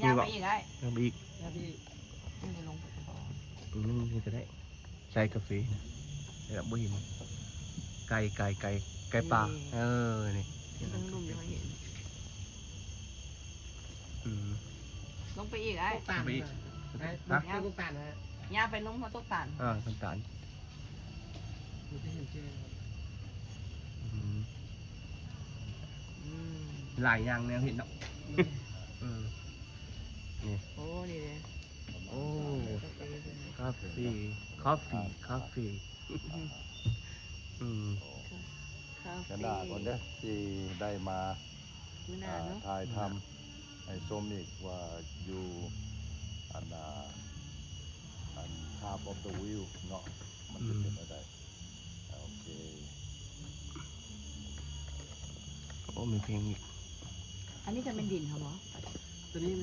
ນີ້ບໍ່? ຍ່າງໄປອີກອ້າຍ ຍ່າງໄປອີກ ຍ່າງໄປອີກ ນີ້ລົງໄປກ່ອນ ອືມ ນີ້ກໍໄດ້ ໃສ່ກາເຟນະ ແລ້ວບໍ່ເຫັນ ໄກ່ ໄກ່ ໄກ່ ໄກ່ປ່າ ນີ້ ເອີ ນີ້ ເບິ່ງລຸ່ມນີ້ເຫັນ ອືມ ລົງໄປອີກອ້າຍ ຕົກຕານ ໄປອີກ ໄປ ຮະ? ຕົກຕານ ຍ່າງໄປລຸ່ມເຮົາຕົກຕານ ເອີ ຕົກຕານ ມັນຈະເຫັນແຈ້ງ ອືມ ອືມ ຫຼາຍຢ່າງແນວເຫັນເນາະ ອືມ ເອີ ນີ້ ໂອ້ ນີ້ເດ້ ໂອ້ ກາເຟ ກາເຟ ກາເຟ ອືມ ກາເຟ ແມ່ນດາກ່ອນເດີ້ ທີ່ໄດ້ມາ ມື້ໜ້າເນາະ ອ່າ ຖ່າຍທຳໃຫ້ຊົມອີກວ່າຢູ່ ອັນ ອ່າ ອັນ half of the view ເນາະ ມັນຈະເປັນແນວໃດ ອືມ ໂອເຄ ໂອ້ ມີເພງອີກ ອັນນີ້ກໍແມ່ນດິນເຮົາບໍ່? ຕົວນີ້ມັນ